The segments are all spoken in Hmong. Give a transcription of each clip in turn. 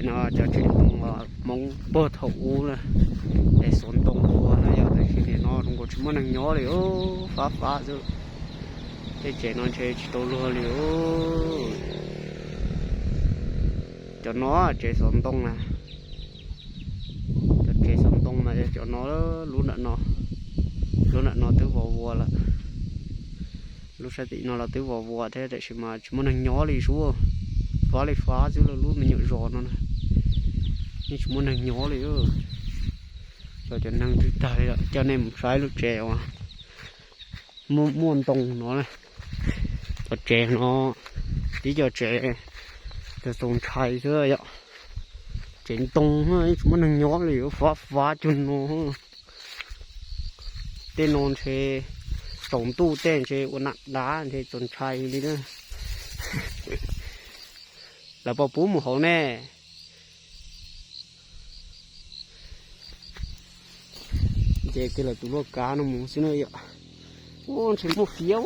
No cov tsev ntoo Hmoob puag thaum ub na, es xuas ntoo ua na yog, tab sis nim no zoo nkaus tsis muaj neeg nyob li, fav fav xwb. Tej tsev no ntshe tsis tau luag li. Cov no tsev xuas ntoo na, cov tsev xuas ntoo mas yog cov no, lub nram no, lub nram no twb vov vuas lawm. Lub sab tim no los twb vov vuas thiab, tab sis mas tsis muaj neeg nyob li sub. Fav li fav xwb, lub me nyuam zos no yeej tsis muaj neeg nyob li. Cov, cov neeg twb tag li lawm, coj nej mus saib lub tsev uas muaj, muaj ntoo no na. Cov tsev no, tib cov tsev, cov txaus ntshai xwb yom. Tsev ntoo yeej tsis muaj neeg nyob li, fav fav cuag no. Tej no ntshe tsaus ntuj tej ntshe ua nam dav ntshe txaus ntshai li na. Lawv puas pub mus hauv ne? Nce kiag lawv tus luaj kav no mus xwb na yom. Ua ntshe muaj fiab.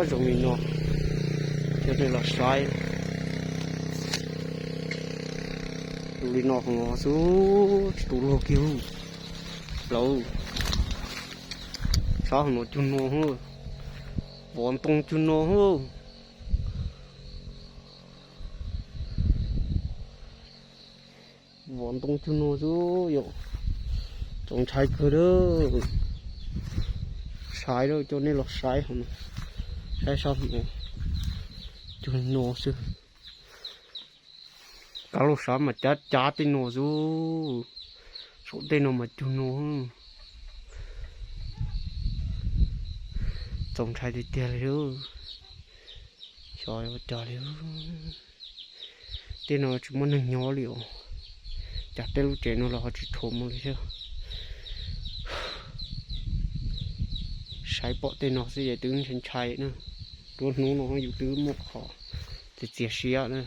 Zoo li no, coj nej los saib. Zoo li no xwb, tsis tau luag kiag lauj. Sab hauv no cuag no, vov ntoo cuag no. Vov ntoo cuag no xwb yom. Txaus ntshai kawg lawm. Saib lawm, coj nej los saib hauv no, saib sab hauv no, cuag no xwb. Kav lub sab mas cav cav tej no xwb. Saum tej no mas cuag no. Txaus ntshai tiag tiag li. Xyov ua cas li. Tej no tsis muaj neeg nyob li os. Cas tej lub tsev no los ho tsis rhuav mus li thiab. Saib pom tej no xwb ces twb ntshai ntshai na. Nruab hnub no yus twb muaj qhov txias txias siab na.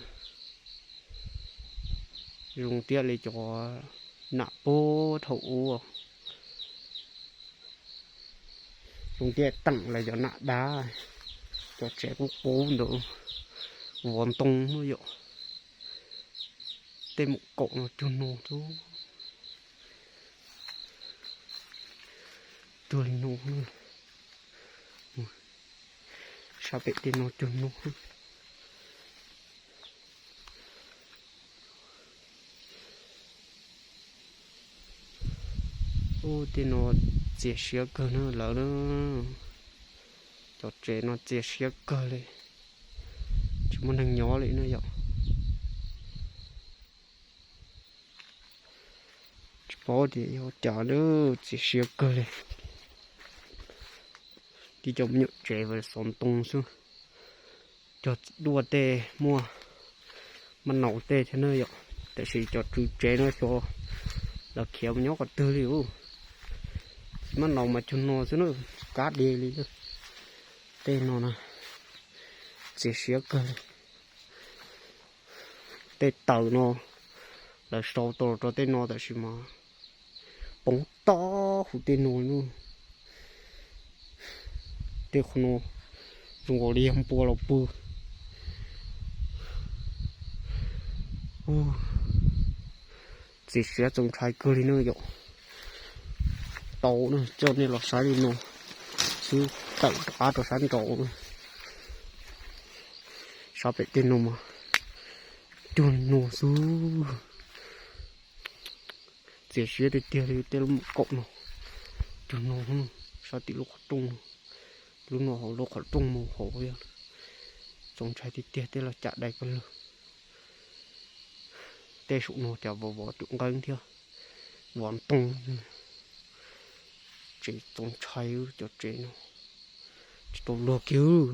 Zoo tiag li cov nam puag thaum ub. Zoo tiag teem lawv cov nam dab, cov tsev qub qub ntawd, vov ntoo no yom. Tej mus kaum no cuag no xwb. Cuag li no, sab pem tej no cuag no. Ub, tej no txias siab kawg na lawv na. Cov tsev no txias siab kawg li. Tsis muaj neeg nyob li na yom. Tsis paub tias yog cas na, txias siab kawg li. Tib cov me nyuam tsev xov ntoo xwb. Cog duaj tej muaj, maj naus tej thiab na yom. Tiam sis cov tswv tsev no xyov lawv khiav mus nyob qhov twg li ub. Txiv maj naus mas cuag no xwb na, kab deg li. Tej no na, txias siab kawg li. Tej taws no lawv sau tau rau tej no tab sis mas poob tob huv tej no. Tej qhov no zoo nkaus li yog npua los pw. Txias siab txaus ntshai kawg li na yom. Tau na, coj nej los saib li no xwb, tawm rov qab rau sab nraud. Sab pem tej no mas cuag no xwb. Txias siab tiag tiag li tej lub mus kaum no. Cuag no, sab tim lub qhov rooj no. Lub no hauv lub qhov rooj mus hauv. Txaus ntshai tiag tiag, tej los cam dais pawg lug. Tej saum no cas vov vov cuam nqeeb thiab, vov ntoo. Tsev txaus ntshai, cov tsev no tsis tau luag kiag.